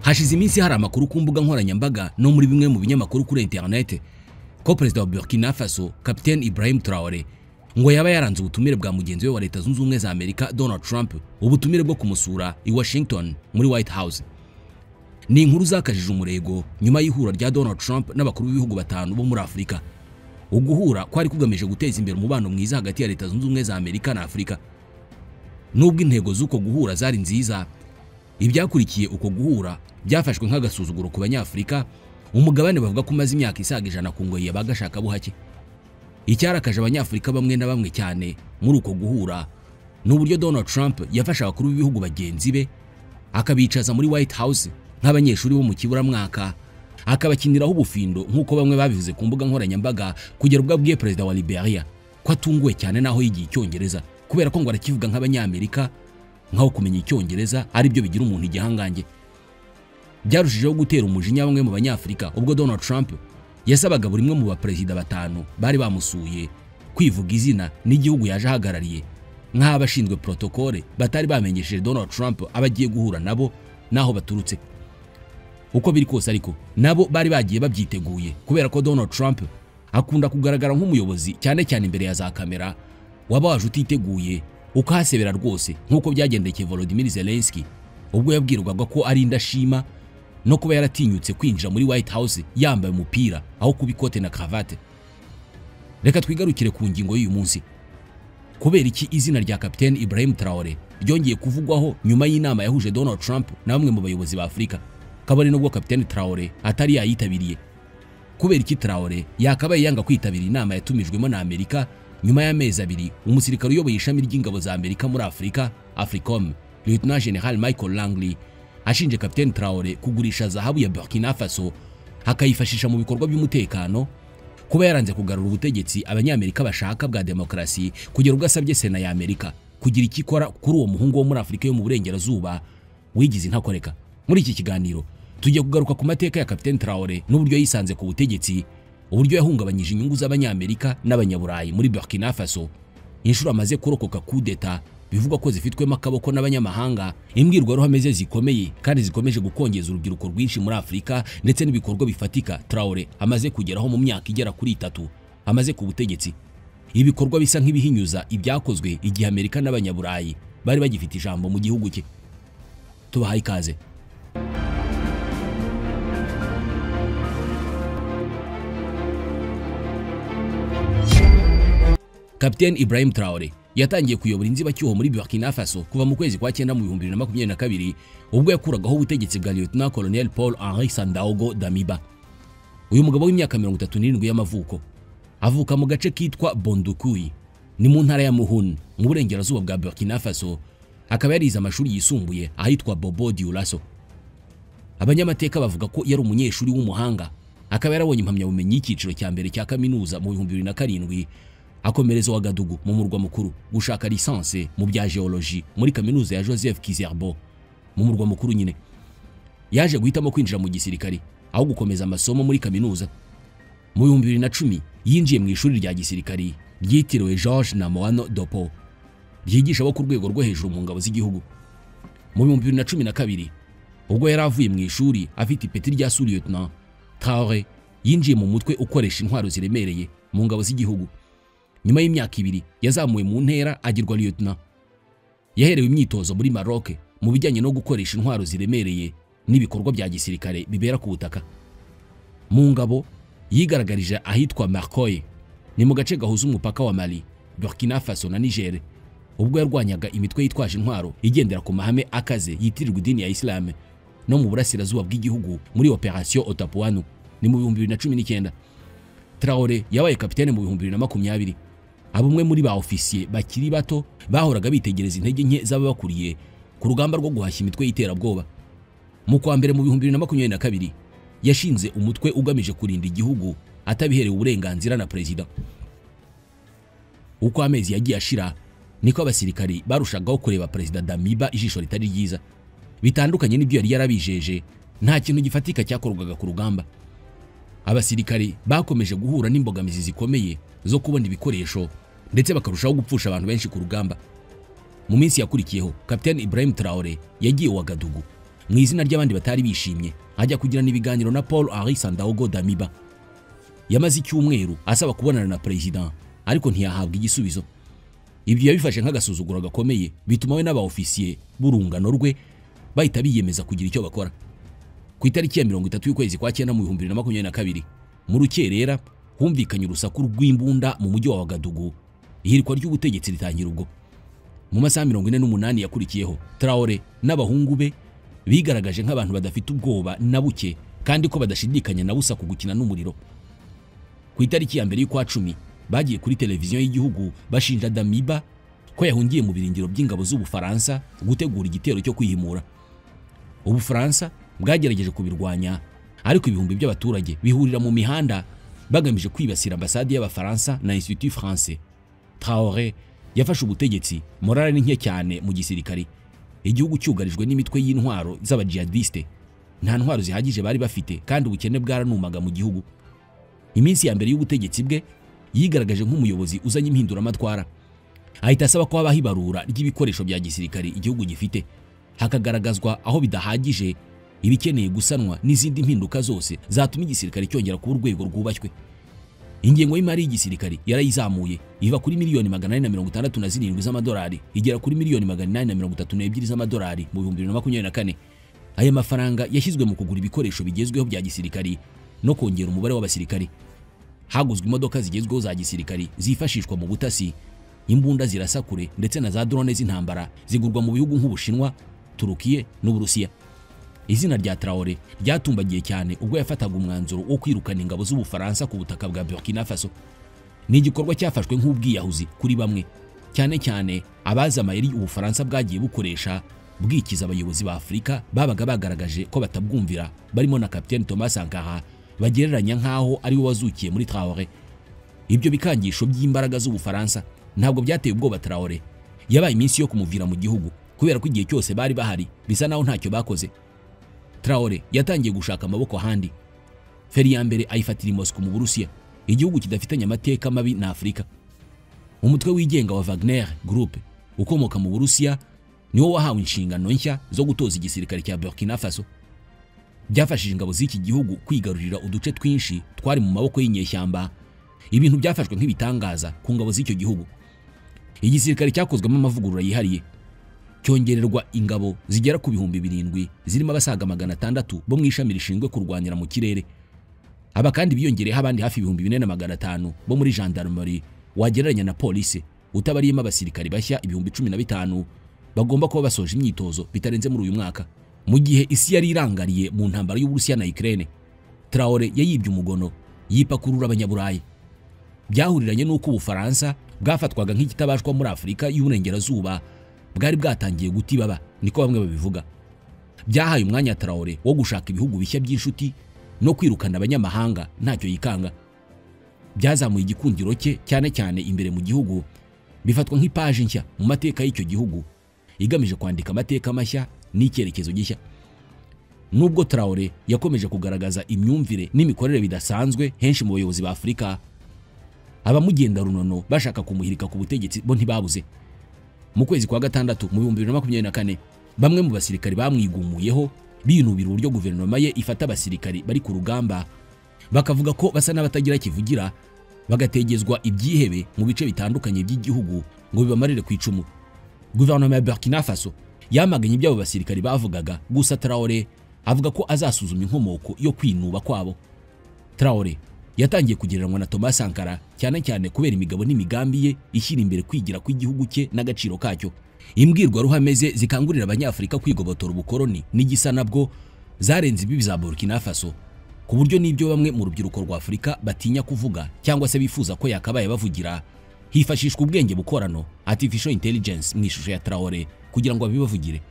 Hashize iminsi hari amakuru ku mbuga nkoranyambaga no muri bimwe mu binyamakuru kuri internet ko perezida wa Burkina Faso Captain Ibrahim Traore ngo yaba yaranze ubutumire bwa mugenzi we wa Leta Zunze Ubumwe za Amerika Donald Trump, ubutumire bwo kumusura i Washington muri White House. Ni inkuru zakajije umurego nyuma y'ihura rya Donald Trump n'abakuru b'ibihugu batanu bo muri Afurika. Uguhura kwari kugamije guteza imbere umubano mwiza hagati ya Leta Zunze Ubumwe za Amerika na Afurika. Nubwo intego z'uko guhura zari nziza, ibyakurikiye uko guhura byafashwe nk'agasuzuguro ku Banyafurika, umugabane bavuga ko umaze imyaka isaga 100 ku ngoyi y'abagashaka buhake. Icyarakaje Abanyafurika bamwe na bamwe cyane muri uko guhura n'uburyo Donald Trump yafashe abakuru b'ibihugu bagenzi be akabicaza muri White House nk'abanyeshuri bo mu kiburamwaka, akabakiniraho ubufindo nk'uko bamwe babivuze ku mbuga nkoranyambaga, kugera ubwo abwiye perezida wa Liberia ko atunguwe cyane naho yigiye Icyongereza kubera ko ngo arakivuga nk'Abanyamerika, nkaho kumenya Icyongereza ari byo bigira umuntu igihangange. Byarushijeho gutera umujinya bamwe mu Banyafurika ubwo Donald Trump yasabaga buri umwe mu baperezida batanu bari bamusuye kwivuga izina n'igihugu yaje ahagarariye, nk'abashinzwe protokole batari bamenyesheje Donald Trump abagiye guhura nabo naho baturutse. Uko biri kose ariko nabo bari bagiye babyiteguye, kubera ko Donald Trump akunda kugaragara nk'umuyobozi cyane cyane imbere ya za kamera waba waje utiteguye ukahasebera rwose, nk'uko byagendekeye Volodymyr Zelensky ubwo yabwirwaga ko ari indashima no kuba yaratinyutse kwinjira muri White House yambaye umupira aho kuba ikote na cravate. Reka twigarukire ku ngingo y'uyu munsi. Kubera iki izina rya Captain Ibrahim Traore ryongeye kuvugwaho nyuma y'inama yahuje Donald Trump na bamwe mu bayobozi ba Afurika, kabone nubwo Captain Traore atari yayitabiriye? Kubera iki Traore yakabaye yanga kwitabira inama yatumijwemo na Amerika nyuma y'amezi abiri umusirikare uyoboye ishami ry'ingabo za Amerika muri Afurika, Africom, Lieutenant General Michael Langley, ashinje Captain Traore kugurisha zahabu ya Burkina Faso akayifashisha mu bikorwa by'umutekano, kuba yaranze kugarura ubutegetsi Abanyamerika bashaka bwa demokrasi, kugera ubwo asabye Sena ya Amerika kugira icyo ikora kuri uwo muhungu wo muri Afurika yo mu Burengerazuba wigize intakoreka. Muri iki kiganiro tugiye kugaruka ku mateka ya Captain Traore n'uburyo yisanze ku butegetsi, uburyo yahungabanyije inyungu z'Abanyamerika n'Abanyaburayi muri Burkina Faso, inshuro amaze kurokoka coup d'etat bivugwa ko zifitwemo akaboko n'abanyamahanga, imbwirwaruhame ze zikomeye kandi zikomeje gukongeza urubyiruko rwinshi muri Afurika, ndetse n'ibikorwa bifatika Traore amaze kugeraho mu myaka igera kuri 3 amaze ku butegetsi. Ibikorwa bisa nk'ibihinyuza ibyakozwe igihe Amerika n'Abanyaburayi bari bagifite ijambo mu gihugu cye. Tubahaye ikaze. Captain Ibrahim Traore yatangiye kuyobora inzibacyuho muri Burkina Faso kuva mu kwezi kwa 9 mu 2022 ubwo yakuragaho ubutegetsi bwa Lieutenant Colonel Paul Henri Sandaogo Damiba. Uyu mugabo w'imyaka 37 y'amavuko avuka mu gace kitwa Bondukui, ni mu ntara ya Muhun mu burengerazuba bwa Burkina Faso, akaba yarize amashuri yisumbuye ahitwa Bobo Dioulasso. Abanyamateka bavuga ko yari umunyeshuri w'umuhanga, akaba yarabonye impamyabumenyi y'icyiciro cya mbere cya kaminuza mu 2007, akomereza Ouagadougou mu murwa mukuru gushaka licence mu bya geologie muri kaminuza ya Joseph Kizerbo mu murwa mukuru nyine. Yaje guhitamo kwinjira mu gisirikare aho gukomeza amasomo muri kaminuza. Mu 2010 yinjiye mu ishuri rya gisirikare ryitiriwe Georges Namoano Dopo ryigisha abo ku rwego rwo hejuru mu ngabo z'igihugu. Mu 2012 ubwo yari avuye mu ishuri afite ipeti rya sous-lieutenant, Traore yinjiye mu mutwe ukoresha intwaro ziremereye mu ngabo z'igihugu. Nyuma y'imyaka 2 yazamuwe mu ntera agirwa lieutenant. Yaherewe imyitozo muri Maroc mu bijyanye no gukoresha intwaro ziremereye n'ibikorwa bya gisirikare bibera ku butaka. Mu ngabo yigaragarije ahitwa Markoye, ni mu gace gahuza umupaka wa Mali, Burkina Faso na Niger, ubwo yarwanyaga imitwe yitwaje intwaro igendera ku mahame akaze yitirirwa idini ya Islam no mu burasirazuba bw'igihugu muri Operation Otapuanu, ni mu 2019. Traore yabaye kapitene mu 2020. Abumwe muri ba ofisiye bakiri bato bahoraga bitegereza intege nke z'ababakuriye ku rugamba rwo guhashya imitwe y'iterabwoba. Mu kwa mbere mu 2022 yashinze umutwe ugamije kurinda igihugu atabiherewe uburenganzira na perezida. Uko amezi yagiye ashira niko abasirikari barushagaho kureba perezida Damiba ijisho ritari ryiza. Bitandukanye n'ibyo yari yarabijeje, nta kintu gifatika cyakorwaga ku rugamba. Abasirikari bakomeje guhura n'imbogamizi zikomeye zo kubona ibikoresho ndetse bakarushaho gupfusha abantu benshi ku rugamba. Mu minsi yakurikiyeho Captain Ibrahim Traore yagiye Ouagadougou mu izina ry'abandi batari bishimye ajya kugirana ibiganiro na Paul Henri Sandaogo Damiba. Yamaze icyumweru asaba kubonana na president ariko ntiyahabwa igisubizo. Ibyo yabifashe nk'agasuzuguro gakomeye, bituma we n'abaofisiye b'urungano rwe bahita biyemeza kugira icyo bakora. Ku itariki ya 30 y'ukwezi kwa 9 mu 2022 mu rukerera humvikanye urusaku rw'imbunda mu mujyi wa Ouagadougou, ihirikwa ry'ubutegetsi ritangira ubwo. Mu masaha 48 yakurikiyeho, Traoré n'abahungu be bigaragaje nk'abantu badafite ubwoba na buke kandi ko badashidikanya na busa ku gukina n'umuriro. Ku itariki ya 2 y'ukwa 10 bagiye kuri televiziyo y'igihugu bashinja Damiba ko yahungiye mu birindiro by'ingabo z'Ubufaransa gutegura igitero cyo kwihimura. Ubufaransa bwagerageje kubirwanya, ariko ibihumbi by'abaturage bihurira mu mihanda bagamije kwibasira ambasade y'Abafaransa na Institut Français. Traoré yafashe ubutegetsi morale ni nke cyane mu gisirikare. Igihugu cyugarijwe n'imitwe y'intwaro z'abajihadiste, nta ntwaro zihagije bari bafite kandi ubukene bwaranumaga mu gihugu. Iminsi ya mbere y'ubutegetsi bwe yigaragaje nk'umuyobozi uzanye impinduramatwara, ahita asaba ko habaho ibarura ry'ibikoresho bya gisirikare igihugu gifite, hakagaragazwa aho bidahagije, ibikeneye gusanwa n'izindi mpinduka zose zatuma igisirikare cyongera kuba urwego rwubashywe. Ingengo y'imari y'igisirikare yarayizamuye iva kuri miliyoni 467 z'amadolari igera kuri miliyoni 832 z'amadolari mu 2024. Aya mafaranga yashyizwe mu kugura ibikoresho bigezweho bya gisirikare no kongera umubare w'abasirikare. Haguzwe imodoka zigezweho za gisirikare zifashishwa mu butasi, imbunda zirasa kure ndetse na za drone z'intambara zigurwa mu bihugu nk'Ubushinwa, Turukiye n'Uburusiya. Izina rya Traoré ryatumbagiye cyane ubwo yafataga umwanzuro wo kwirukana ingabo z'Ubufaransa ku butaka bwa Burkina Faso. Ni igikorwa cyafashwe nk'ubwiyahuzi kuri bamwe, cyane cyane abazi amayeri Ubufaransa bwagiye bukoresha bwikiza abayobozi ba Afurika babaga bagaragaje ko batabwumvira, barimo na Capitaine Thomas Sankara bagereranya nk'aho ari we wazukiye muri Traoré. Ibyo bikangisho by'imbaraga z'Ubufaransa ntabwo byateye ubwoba Traoré. Yabaye iminsi yo kumuvira mu gihugu kubera ko igihe cyose bari bahari bisa naho ntacyo bakoze. Traoré yatangiye gushaka amaboko ahandi. Feri ya mbere ayifatira i Moscou mu Burusiya, igihugu kidafitanye amateka mabi na Afurika. Umutwe wigenga wa Wagner Group ukomoka mu Burusiya niwo wahawe inshingano nshya zo gutoza igisirikare cya Burkina Faso. Byafashije ingabo z'iki gihugu kwigarurira uduce twinshi twari mu maboko y'inyeshyamba, ibintu byafashwe nk'ibitangaza ku ngabo z'icyo gihugu. Igisirikare cyakozwemo amavugurura yihariye, cyongererwa ingabo zigera ku 7,000 zirimo abasaga 600 bo mu ishami rishinzwe kurwanira mu kirere. Aba kandi biyongereyeho abandi hafi 4,500 bo muri gendarmerie wagereranya na polisi, utabariyemo abasirikari bashya 15,000 bagomba kuba basoje imyitozo bitarenze muri uyu mwaka. Mu gihe isi yari irangariye mu ntambara y'Uburusiya na Ukraine, Traoré yayibye umugono yipakurura abanyaburayi. Byahuriranye n'uko Ubufaransa bwafatwaga nk'ikitabashwa muri Afurika y'Uburengerazuba bwari bwatangiye guta ibaba, niko bamwe babivuga. Byahaye umwanya Traoré wo gushaka ibihugu bishya by'inshuti no kwirukana abanyamahanga ntacyo yikanga. Byazamuye igikundiro cye cyane cyane imbere mu gihugu, bifatwa nk'ipaji nshya mu mateka y'icyo gihugu igamije kwandika amateka mashya n'icyerekezo gishya. Nubwo Traoré yakomeje kugaragaza imyumvire n'imikorere bidasanzwe henshi mu bayobozi ba Afurika, abamugenda runono bashaka kumuhirika ku butegetsi bo ntibabuze. Mu kwezi kwa 6 mu 2024 bamwe mu basirikari bamwigumuyeho binubira uburyo guverinoma ye ifata abasirikari bari ku rugamba, bakavuga ko basa n'abatagira kivugira, bagategezwa ibyihebe mu bice bitandukanye by'igihugu ngo bibamarire ku icumu. Guverinoma ya Burkina Faso yamaganye iby'abo basirikari bavugaga, gusa Traoré avuga ko azasuzuma inkomoko yo kwinuba kwabo. Traoré yatangiye kugereranywa na Thomas Sankara cyane cyane kubera imigabo n'imigambi ye ishyira imbere kwigira kw'igihugu cye n'agaciro kacyo. Imbwirwaruhame ze zikangurira abanyafurika kwigobotora ubukoloni n'igisa nabwo zarenze ibibi za Burkina Faso, ku buryo n'ibyo bamwe mu rubyiruko rwa Afurika batinya kuvuga cyangwa se bifuza ko yakabaye bavugira, hifashishwa ubwenge bukorano artificial intelligence mu ishusho ya Traoré kugira ngo abibavugire.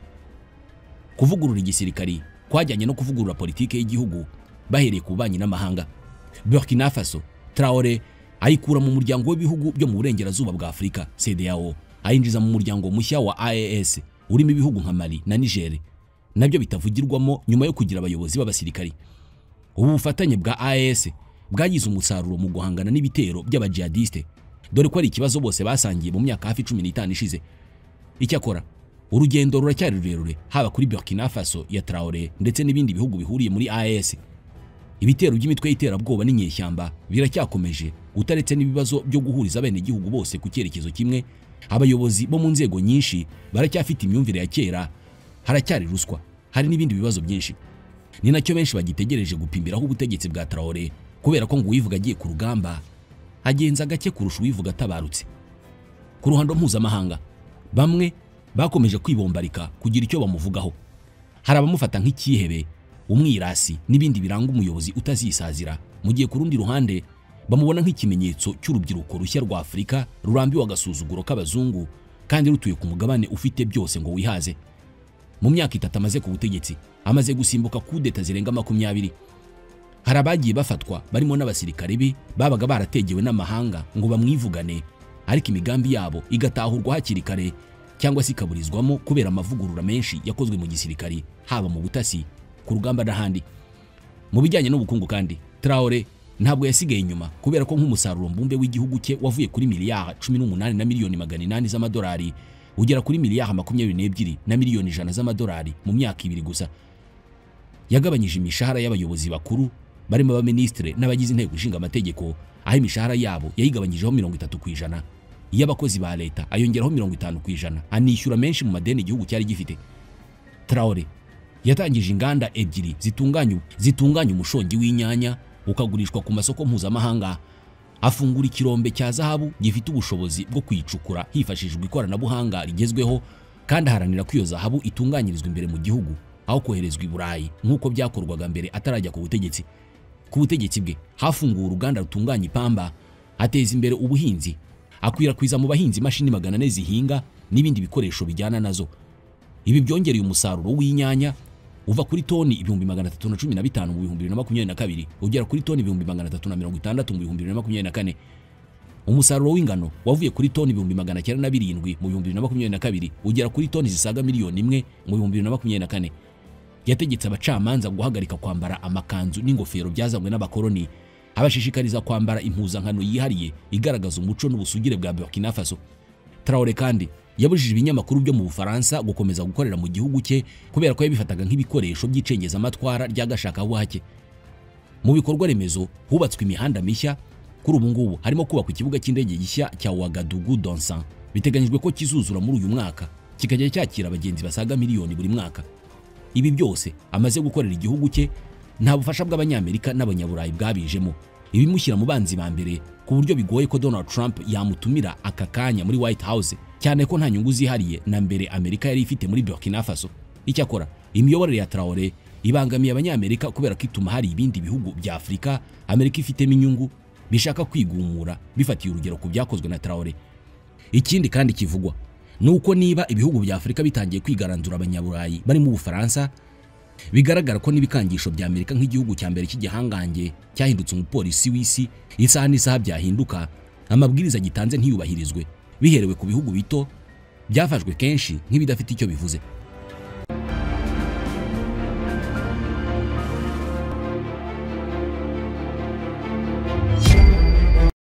Kuvugurura igisirikari kwajyanye no kuvugurura politike y'igihugu bahereye ku bubanyi n'amahanga. Burkina Faso Traoré ayikura mu muryango w'ibihugu byo mu burengerazuba bwa Afurika CEDEAO, ayinjiza mu muryango mushya wa AES urimo ibihugu nka Mali na Niger, nabyo bitavugirwamo nyuma yo kugira abayobozi b'abasirikari. Ubu bufatanye bwa AES bwagize umusaruro mu guhangana n'ibitero by'abajihadiste, dore ko ari ikibazo bose basangiye mu myaka hafi 15 ishize. Icyakora Urugendo ruracyari rurerure haba kuri Burkina Faso ya Traoré ndetse n'ibindi bihugu bihuriye muri AES. Ibitero by'imitwe y'iterabwoba n'inyeshyamba biracyakomeje, utaretse n'ibibazo byo guhuriza abenegihugu bose ku cyerekezo kimwe. Abayobozi bo mu nzego nyinshi baracyafite imyumvire ya kera, haracyari ruswa, hari n'ibindi bibazo byinshi. Ni nacyo benshi bagitegereje gupimbiraho ubutegetsi bwa Traoré, kubera ko ngo uwivuga agiye ku rugamba agenza gake kurusha uwivuga atabarutse. Ku ruhando mpuzamahanga bamwe bakomeje kwibombarika kugira icyo bamuvugaho. Hari abamufata nk'ikihebe, umwirasi n'ibindi biranga umuyobozi utazisazira, mu gihe ku rundi ruhande bamubona nk'ikimenyetso cy'urubyiruko rushya rwa Afurika rurambiwe agasuzuguro k'abazungu kandi rutuye ku mugabane ufite byose ngo wihaze. Mu myaka 3 amaze ku butegetsi, amaze gusimbuka kudeta zirenga 20. Hari abagiye bafatwa barimo n'abasirikare be babaga barategewe n'amahanga ngo bamwivugane, ariko imigambi yabo igatahurwa hakiri kare cyangwa se ikaburizwamo kubera amavugurura menshi yakozwe mu gisirikari, haba mu butasi, ku rugamba n'ahandi. Mu bijyanye n'ubukungu kandi, Traoré ntabwo yasigaye inyuma, kubera ko nk'umusaruro mbumbe w'igihugu cye wavuye kuri miliyari 18 na miliyoni 800 z'amadolari ugera kuri miliyari 22 na miliyoni 100 z'amadolari mu myaka 2 gusa. Yagabanyije imishahara y'abayobozi bakuru barimo abaministre n'abagize inteko ishinga amategeko, aho imishahara yabo yayigabanyijeho 30%, iy'abakozi ba leta ayongeraho 50%, anishyura menshi mu madeni igihugu cyari gifite. Traoré yatangije inganda 2 zitunganya umushongi w'inyanya ukagurishwa ku masoko mpuzamahanga, afungura ikirombe cya zahabu gifite ubushobozi bwo kwicukura hifashishijwe ikoranabuhanga rigezweho, kandi aharanira ko iyo zahabu itunganyirizwa imbere mu gihugu aho koherezwa i Burayi nk'uko byakorwaga mbere atarajya ku butegetsi. Ku butegetsi bwe hafunguwe uruganda rutunganya ipamba, ateza imbere ubuhinzi, akwirakwiza mu bahinzi imashini 400 zihinga n'ibindi bikoresho bijyana nazo. Ibi byongereye umusaruro w'inyanya uva kuri toni 315 mu 2022 ugera kuri toni 360 mu 2024. Umusaruro w'ingano wavuye kuri toni 907 mu 2022 ugera kuri toni zisaga miliyoni 1 mu 2024. Yategetse abacamanza guhagarika kwambara amakanzu n'ingofero byazanywe n'abakoloni, abashishikariza kwambara impuzankano yihariye igaragaza umuco n'ubusugire bwa Burkina Faso. Traoré kandi yabujije ibinyamakuru byo mu Bufaransa gukomeza gukorera mu gihugu cye kubera ko yabifataga nk'ibikoresho by'icengezamatwara ry'agashakabuhake. Mu bikorwa remezo hubatswe imihanda mishya, kuri ubu ngubu harimo kubakwa ikibuga cy'indege gishya cya Ouagadougou Donsan, biteganyijwe ko kizuzura muri uyu mwaka kikajya cyakira abagenzi basaga miliyoni buri mwaka. Ibi byose amaze gukorera igihugu cye nta bufasha bw'Abanyamerika n'Abanyaburayi bwabijemo, ibimushyira mu banzi ba mbere ku buryo bigoye ko Donald Trump yamutumira aka kanya muri White House, cyane ko nta nyungu zihariye na mbere Amerika yari ifite muri Burkina Faso. Icyakora imiyoborere ya Traoré ibangamiye Abanyamerika kubera ko ituma hari ibindi bihugu bya Afurika Amerika ifitemo inyungu bishaka kwigumura bifatiye urugero ku byakozwe na Traoré. Ikindi kandi kivugwa nuko niba ibihugu bya Afurika bitangiye kwigaranzura Abanyaburayi barimo Ubufaransa, bigaragara ko n'ibikangisho bya Amerika nk'igihugu cya mbere cy'igihangange cyahindutse umupolisi w'isi, isaha n'isaha byahinduka, amabwiriza gitanze ntiyubahirizwe, biherewe ku bihugu bito byafashwe kenshi nk'ibidafite icyo bivuze.